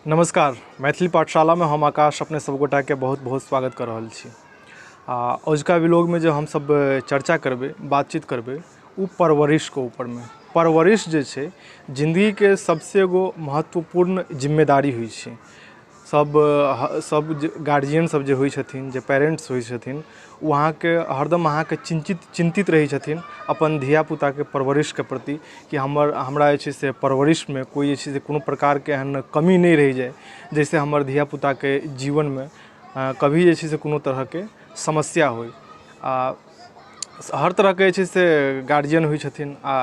नमस्कार, मैथिली पाठशालामे हम आकाश अपने सब गोटाके बहुत बहुत स्वागत कऽ रहल छी। आ अजुका व्लॉगमे जे हमसब चर्चा करबै, बातचीत करबै, ओ परवरिशके ऊपरमे। परवरिश जे छै जिन्दगीके सबसँ एगो महत्वपूर्ण जिम्मेदारी होइ छै। सब सब जे गार्जियन सब जे होइ छथिन, जे पेरेन्ट्स होइ छथिन, ओ अहाँके हरदम अहाँके चिन्तित चिन्तित रहै छथिन अपन धियापुताके परवरिशके प्रति कि हमर हमरा जे छै से परवरिशमे कोइ जे छै से कोनो प्रकारके एहन कमी नहि रहि जाइ जाहिसँ हमर धियापुताके जीवनमे कभी जे छै से कोनो तरहके समस्या होइ। आ हर तरहके जे छै से गार्जियन होइ छथिन आ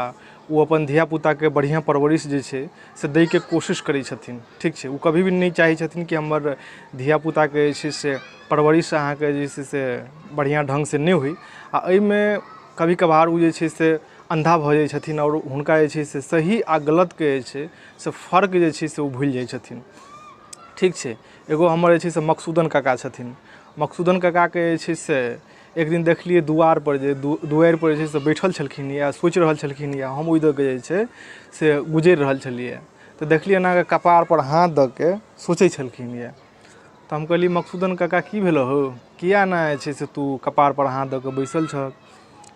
ओ अपन धियापुताके बढ़िआँ परवरिश जे छै से दैके कोशिश करै छथिन। ठीक छै, ओ कभी भी नहि चाहै छथिन कि हमर धियापुताके जे छै से परवरिश अहाँके जे छै से बढ़िआँ ढङ्गसँ नहि होइ। आ एहिमे कभी कभार ओ जे छै से अन्धा भऽ जाइ छथिन आओर हुनका जे छै से सही आ गलतके जे छै से फर्क जे छै से ओ भूलि जाइ छथिन। ठीक छै, एगो हमर जे छै से मकसूदन काका छथिन। मकसूदन काकाके जे छै से एक दिन देखलियै दुआरिपर जे दुआरिपर जे छै से बैठल छलखिन या सोचि रहल छलखिन या हम ओहि दऽ कऽ जे छै से गुजरि रहल छलियै तऽ देखलियै एनाके कपारपर हाथ दऽ के सोचै छलखिन यऽ। तऽ हम कहलियै मकसूदन काका की भेलौ हौ, किया एना जे छै से तू कपारपर हाथ दऽ कऽ बैसल छहक,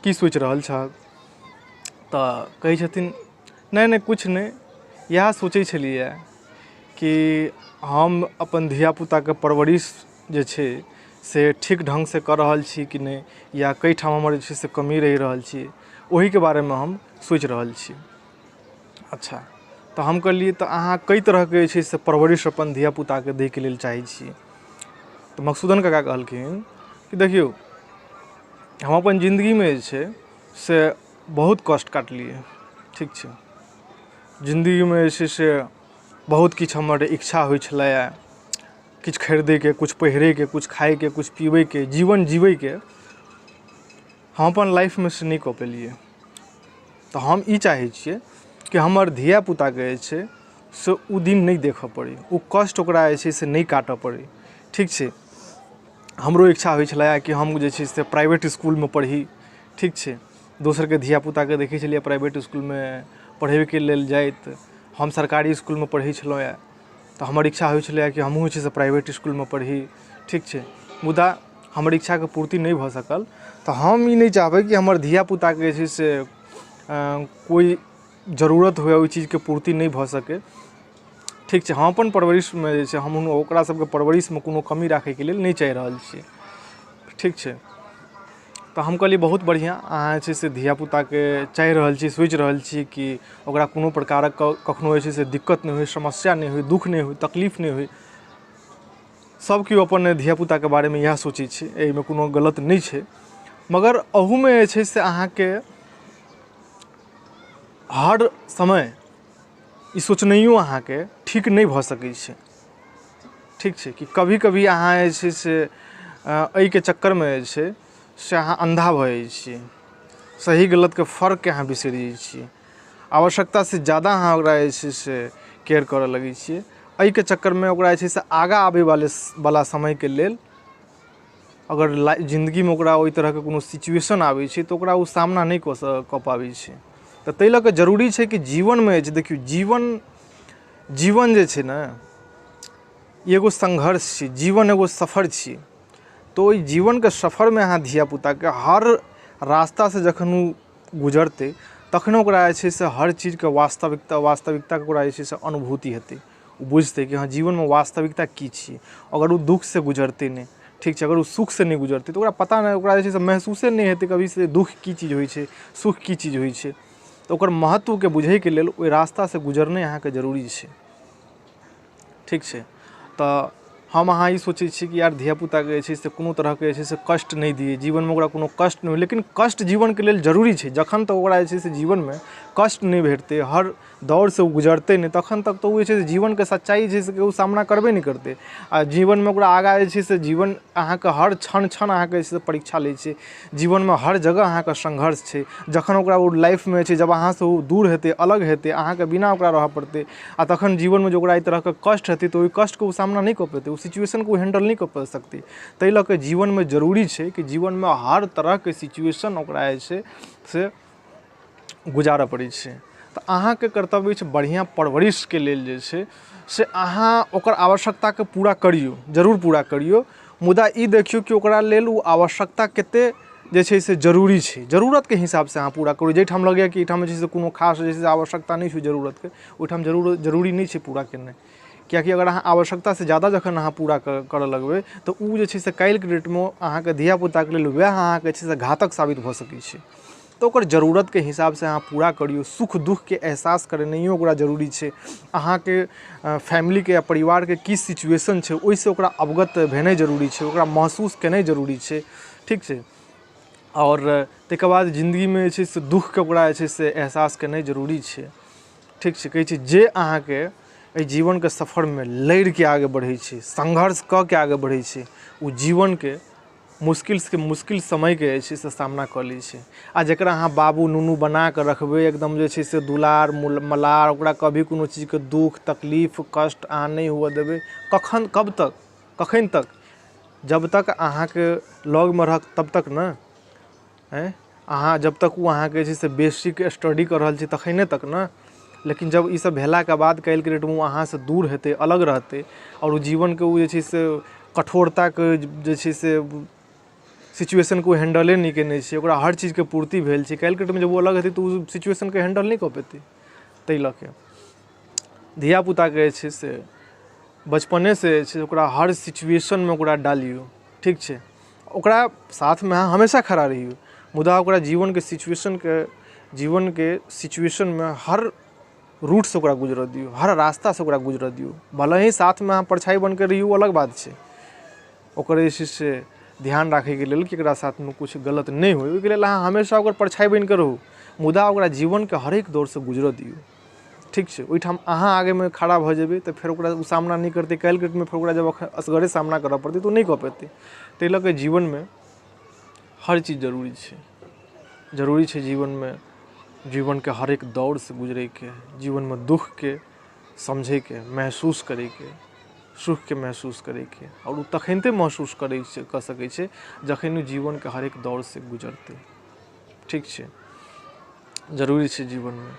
की सोचि रहल छहक? तऽ कहै छथिन नहि नहि किछु नहि, इएह सोचै छलियै कि हम अपन धियापुताके परवरिश जे छै से ठीक ढङ्गसँ कऽ रहल छी कि नहि, या कइठाम हमर जे छै से कमी रहि रहल छी, ओहिके बारेमे हम सोचि रहल छी। अच्छा, तऽ हम कहलियै तऽ अहाँ कै तरहके जे छै से परवरिश अपन धियापुताके दैके लेल चाहै छियै? तऽ मकसूदन काका कहलखिन कि देखियौ, हम अपन जिन्दगीमे जे छै से बहुत कष्ट काटलियै। ठीक छै, जिन्दगीमे जे छै से बहुत किछु हमर इच्छा होइ छलैए, किछु खरीदैके, किछु पहिरैके, किछु खाइके, किछु पीबैके, जीवन जीबैके, हम अपन लाइफमे से नहि कऽ पेलियै। तऽ हम ई चाहै छियै कि हमर धियापुताके जे छै से ओ दिन नहि देखऽ पड़ै, ओ कष्ट ओकरा जे छै से नहि काटऽ पड़ै। ठीक छै, हमरो इच्छा होइ छलै कि हम जे छै से प्राइवेट इसकुलमे पढ़ी। ठीक छै, दोसरके धियापुताके देखै छलियै प्राइवेट इसकुलमे पढ़ैके लेल जाइत, हम सरकारी इसकुलमे पढ़ै छलहुँ हँ तऽ हमर इच्छा होइ छलै कि हमहूँ जे छै से प्राइवेट इसकुलमे पढ़ी। ठीक छै, मुदा हमर इच्छाके पूर्ति नहि भऽ सकल। तऽ हम ई नहि चाहबै कि हमर धियापुताके जे छै से कोइ जरूरत हुए ओहि चीजके पूर्ति नहि भऽ सकै। ठीक छै, हम अपन परवरिशमे जे छै हम ओकरा सबके परवरिशमे कोनो कमी राखैके लेल नहि चाहि रहल छियै। ठीक छै, तऽ हम कहलियै बहुत बढ़िआँ, अहाँ जे छै से धियापुताके चाहि रहल छी, सोचि रहल छी कि ओकरा कोनो प्रकारक कखनो जे छै से दिक्कत नहि होइ, समस्या नहि होइ, दुःख नहि होइ, तकलीफ नहि होइ। सब केओ अपन धियापुताके बारेमे इएह सोचै छै, एहिमे कोनो गलत नहि छै। मगर अहूमे जे छै से अहाँके हर समय ई सोचनाइयो अहाँके ठीक नहि भऽ सकै छै। ठीक छै, कि कभी कभी अहाँ जे छै से एहिके चक्करमे जे छै से अहाँ अन्धा भऽ जाइ छियै, सही गलतके फर्कके अहाँ बिसरि जाइ छियै, आवश्यकतासँ ज्यादा अहाँ ओकरा जे छै से केयर करऽ लगै छियै। एहिके चक्करमे ओकरा जे छै से आगाँ आबैवला वला समयके लेल अगर जिन्दगीमे ओकरा ओहि तरहके कोनो सिचुएशन आबै छै तऽ ओकरा ओ सामना नहि कऽ पाबै छै। तऽ ताहि लऽ कऽ जरूरी छै कि जीवनमे जे देखियौ, जीवन जीवन जे छै ने ई एगो संघर्ष छी, जीवन एगो सफर छी। तऽ ओहि जीवनके सफरमे अहाँ धियापुताके हर रास्तासँ जखन ओ गुजरतै तखन ओकरा जे छै से हर चीजके वास्तविकताके ओकरा जे छै से अनुभूति हेतै। ओ बुझतै कि हँ जीवनमे वास्तविकता की छियै। अगर ओ दुःखसँ गुजरतै नहि, ठीक छै, अगर ओ सुखसँ नहि गुजरतै तऽ ओकरा पता नहि, ओकरा जे छै से महसूसे नहि हेतै कभी से दुःख की चीज होइ छै, सुख की चीज होइ छै। तऽ ओकर महत्वके बुझैके लेल ओहि रास्तासँ गुजरनाइ अहाँके जरूरी छै। ठीक छै, तऽ हम अहाँ ई सोचै छी कि यार धियापुताके जे छै से कोनो तरहके जे छै से कष्ट नहि दियै, जीवनमे ओकरा कोनो कष्ट नहि होइ। लेकिन कष्ट जीवनके लेल जरूरी छै। जखन तक ओकरा जे छै से जीवनमे कष्ट नहि भेटतै, हर दौरसँ ओ गुजरतै नहि, तखन तक तऽ ओ जे छै से जीवनके सच्चाइ जे छै से ओ सामना करबे नहि करतै। आ जीवनमे ओकरा आगाँ जे छै से जीवन अहाँके हर क्षण क्षण अहाँके जे छै से परीक्षा लै छै। जीवनमे हर जगह अहाँके संघर्ष छै। जखन ओकरा ओ लाइफमे छै, जब अहाँसँ ओ दूर हेतै, अलग हेतै, अहाँके बिना ओकरा रहऽ पड़तै, आ तखन जीवनमे जे ओकरा एहि तरहके कष्ट हेतै तऽ ओहि कष्टके ओ सामना नहि कऽ पेतै, ओ सिचुएशनके ओ हैंडल नहि कऽ सकतै। ताहि लऽ कऽ जीवनमे जरूरी छै कि जीवनमे हर तरहके सिचुएशन ओकरा जे छै से गुजारऽ पड़ै छै। तऽ अहाँके कर्तव्य अछि बढ़िआँ परवरिशके लेल जे छै से अहाँ ओकर आवश्यकताके पूरा करियौ, जरूर पूरा करियौ, मुदा ई देखियौ कि ओकरा लेल ओ आवश्यकता कतेक जे छै से जरूरी छै। जरूरतके हिसाबसँ अहाँ पूरा करू। जाहिठाम लगैए कि एहिठाम जे छै से कोनो खास जे छै से आवश्यकता नहि छै जरूरतके, ओहिठाम जरूर जरूरी नहि छै पूरा केनाइ। किएकि अगर अहाँ आवश्यकतासँ ज्यादा जखन अहाँ पूरा करऽ लगबै तऽ ओ जे छै से काल्हिके डेटमे अहाँके धियापुताके लेल वएह अहाँके जे छै से घातक साबित भऽ सकै छै। तऽ ओकर जरूरतके हिसाबसँ अहाँ पूरा करियौ। सुख दुःखके एहसास करेनाइयो ओकरा जरूरी छै। अहाँके फैमिलीके या परिवारके की सिचुएशन छै ओहिसँ ओकरा अवगत भेनाइ जरूरी छै, ओकरा महसूस केनाइ जरूरी छै। ठीक छै। आओर ताहिके बाद जिन्दगीमे जे छै से दुःखके ओकरा जे छै से एहसास केनाइ जरूरी छै। ठीक छै। कहै छै जे अहाँके एहि जीवनके सफरमे लड़िके आगे बढ़ै छै, संघर्ष कऽ के आगे बढ़ै छै, ओ जीवनके मुश्किलसँ मुश्किल समयके जे छै से सामना कऽ लै छै। आ जकरा अहाँ बाबू नुनू बना कऽ रखबै, एकदम जे छै से दुलार मलार, ओकरा कभी कोनो चीजके दुःख तकलीफ कष्ट अहाँ नहि हुअ देबै, कखन कब तक कखन तक, जब तक अहाँके लगमे रहत तब तक ने। आँय अहाँ जब तक ओ अहाँके जे छै से बेसिक स्टडी कऽ रहल छी तखने तक ने। लेकिन जब ई सब भेलाके बाद काल्हिके डेटमे ओ अहाँसँ दूर हेतै, अलग रहतै, आओर ओ जीवनके ओ जे छै से कठोरताके जे छै से सिचुएशनके ओ हैंडले नहि केने छै, ओकरा हर चीजके पूर्ति भेल छै, काल्हिके डेटमे जब ओ अलग हेतै तऽ ओ सिचुएशनके हैंडल नहि कऽ पेतै। ताहि लऽ कऽ धियापुताके जे छै से बचपनेसँ जे छै ओकरा हर सिचुएशनमे ओकरा डालियौ। ठीक छै। ओकरा साथमे अहाँ हमेशा खड़ा रहियौ, मुदा ओकरा जीवनके सिचुएशनके जीवनके सिचुएशनमे हर रूटसँ ओकरा गुजरऽ दियौ, हर रास्तासँ ओकरा गुजरऽ दियौ। भले ही साथमे अहाँ परछाइ बनिकऽ रहियौ, ओ अलग बात छै। ओकर जे छै से ध्यान राखैके लेल कि एकरा साथमे किछु गलत नहि होइ, ओहिके लेल अहाँ हमेशा ओकर परछाइ बनिकऽ रहू, मुदा ओकरा जीवनके हरेक दौरसँ गुजरऽ दियौ। ठीक छै। ओहिठाम अहाँ आगेमे खड़ा भऽ जेबै तऽ फेर ओकरा ओ सामना नहि करतै। काल्हिके डेटमे फेर ओकरा जब असगरे सामना करऽ पड़तै तऽ ओ नहि कऽ पेतै। ताहि लऽ कऽ जीवनमे हर चीज जरूरी छै। जरूरी छै जीवनमे जीवनके हरेक दौरसँ गुजरैके, जीवनमे दुःखके समझैके, महसूस करैके, सुखके महसूस करैके। आओर ओ तखनिते महसूस करै छै, कऽ सकै छै, जखन ओ जीवनके हरेक दौरसँ गुजरतै। ठीक छै। जरूरी छै जीवनमे।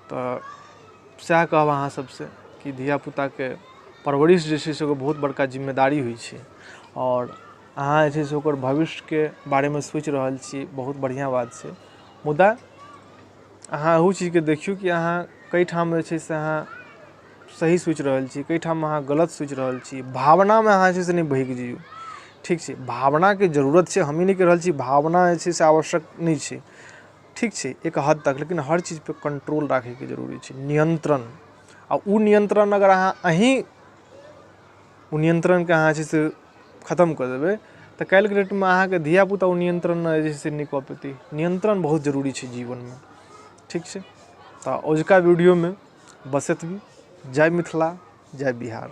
तऽ सएह कहब अहाँ सबसँ कि धियापुताके परवरिश जे छै से एगो बहुत बड़का जिम्मेदारी होइ छै। आओर अहाँ जे छै से ओकर भविष्यके बारेमे सोचि रहल छी, बहुत बढ़िआँ बात छै। मुदा अहाँ एहू चीजके देखियौ कि अहाँ कइठाम जे छै से अहाँ सही सोचि रहल छी, कइठाम अहाँ गलत सोचि रहल छी। भावनामे अहाँ जे छै से नहि बहकि जइयौ। ठीक छै। भावनाके जरूरत छै, हम ई नहि कहि रहल छी भावना जे छै से आवश्यक नहि छै। ठीक छै, एक हद तक, लेकिन हर चीजपर कंट्रोल राखैके जरूरी छै, नियन्त्रण। आ ओ नियन्त्रण अगर अहाँ अहीँ ओ नियन्त्रणके अहाँ जे छै से खतम कऽ देबै तऽ काल्हिके डेटमे अहाँके धियापुता ओ नियन्त्रण जे छै से नहि कऽ पेतै। नियन्त्रण बहुत जरूरी छै जीवनमे। ठीक छै। तऽ अजुका वीडियोमे बस एतबी। जय मिथिला, जय बिहार।